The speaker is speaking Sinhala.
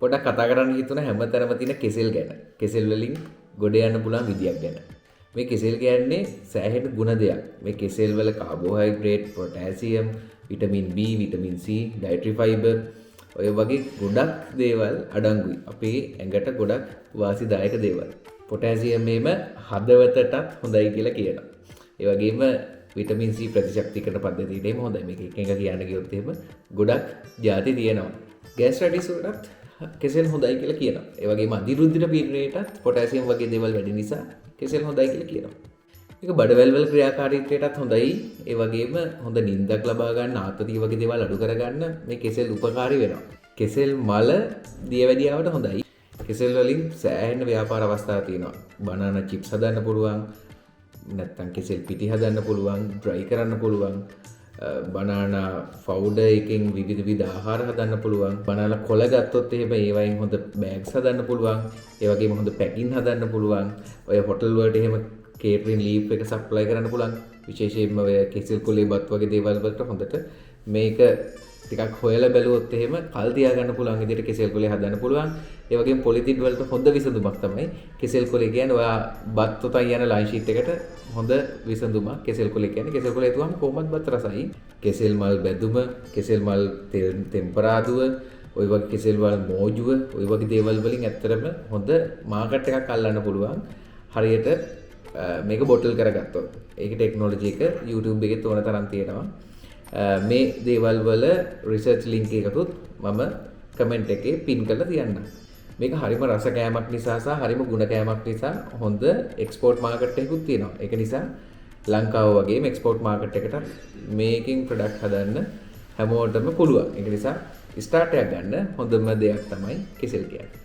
පොඩක් කතා කරන්න හිතුණ හැමතැනම තියෙන කෙසෙල් ගැන. කෙසෙල් වලින් ගොඩ යන්න පුළුවන් විදියක් ගැන. මේ කෙසෙල් කියන්නේ සෑහෙන ගුණ දෙයක්. මේ කෙසෙල් වල carbohydrate, potassium, vitamin B, vitamin C, dietary fibre ඔය වගේ ගොඩක් දේවල් අඩංගුයි. අපේ ඇඟට ගොඩක් වාසිදායක දේවල්. පොටෑසියම් එහෙම හදවතටත් හොඳයි කියලා කියනවා. ඒ වගේම විටමින් C ප්‍රතිශක්තිකරණ පද්ධතියට එහෙම හොඳයි. මේක එක එක කියන්න ගියොත් එහෙම ගොඩක් ජාති තියෙනවා. ගෑස්ට්‍රයිටිස් වලටත් කෙසෙල් හොඳයි කියලා කියනවා. ඒ වගේම අධිරුධිර පීඩනයටත් පොටෑසියම් වගේ දේවල් වැඩි නිසා කෙසෙල් හොඳයි කියලා කියනවා. මේක බඩවැල් වල ක්‍රියාකාරීත්වයටත් හොඳයි. ඒ වගේම හොඳ නිින්දක් ලබා ගන්න, ආතතිය වගේ දේවල් අඩු කරගන්න මේ කෙසෙල් උපකාරී වෙනවා. කෙසෙල් මල දියවැඩියාවට හොඳයි. කෙසෙල් වලින් සෑහෙන ව්‍යාපාර අවස්ථා තියෙනවා. බනානා චිප්ස් හදන්න පුළුවන්. නැත්තම් කෙසෙල් පිටි හදන්න පුළුවන්, ඩ්‍රයි කරන්න පුළුවන්. බනානා පවුඩර් එකෙන් විවිධ විවිධ ආහාර හදන්න පුළුවන්. බනානා කොළ ගත්තොත් එහෙම ඒ වයින් හොඳ බෑග්ස් හදන්න පුළුවන්. ඒ වගේම හොඳ පැකින් හදන්න පුළුවන්. ඔය හොටල් වලට එහෙම කේටරින් ලීෆ් එක සප්ලයි කරන්න පුළුවන්. විශේෂයෙන්ම ඔය කෙසෙල් කොලේ බත් වගේ දේවල් වලට හොඳට මේක ටිකක් හොයලා බැලුවොත් එහෙම කල් තියාගන්න පුළුවන් විදිහට කෙසෙල් කොලේ හදන්න පුළුවන්. ඒ වගේම පොලිතින් වලට හොඳ විසඳුමක් තමයි කෙසෙල් කොලේ කියන්නේ. ඔයා බත් ඔතන් යන ලන්ච් ෂීට් එකට හොඳ විසඳුමක් කෙසෙල් කොලේ කියන්නේ. කෙසෙල් කොලේ තුවම කොහොමත් බත් රසයි. කෙසෙල් මල් බැදුම, කෙසෙල් මල් තෙම්පරාදුව, ඔය වගේ කෙසෙල් වල මෝජුව, ඔය වගේ දේවල් වලින් ඇත්තටම හොඳ මාකට් එකක් අල්ලන්න පුළුවන්. හරියට මේක බොටල් කරගත්තොත්. ඒකේ ටෙක්නොලොජි එක YouTube එකේ ඕන තරම් තියෙනවා. මේ දේවල් වල රිසර්ච් ලින්ක් එකකුත් මම කමෙන්ට් එකේ පින් කරලා තියන්නම්. මේක හරිම රස කෑමක් නිසා සහ හරිම ගුණ කෑමක් නිසා හොඳ එක්ස්පෝර්ට් මාකට් එකකුත් තියෙනවා. ඒක නිසා ලංකාව වගේම එක්ස්පෝර්ට් මාකට් එකට මේකෙන් ප්‍රොඩක්ට් හදන්න හැමෝටම පුළුවන්. ඒක නිසා ස්ටාර්ට් එකක් ගන්න හොඳම දෙයක් තමයි කෙසෙල් කියන්නේ.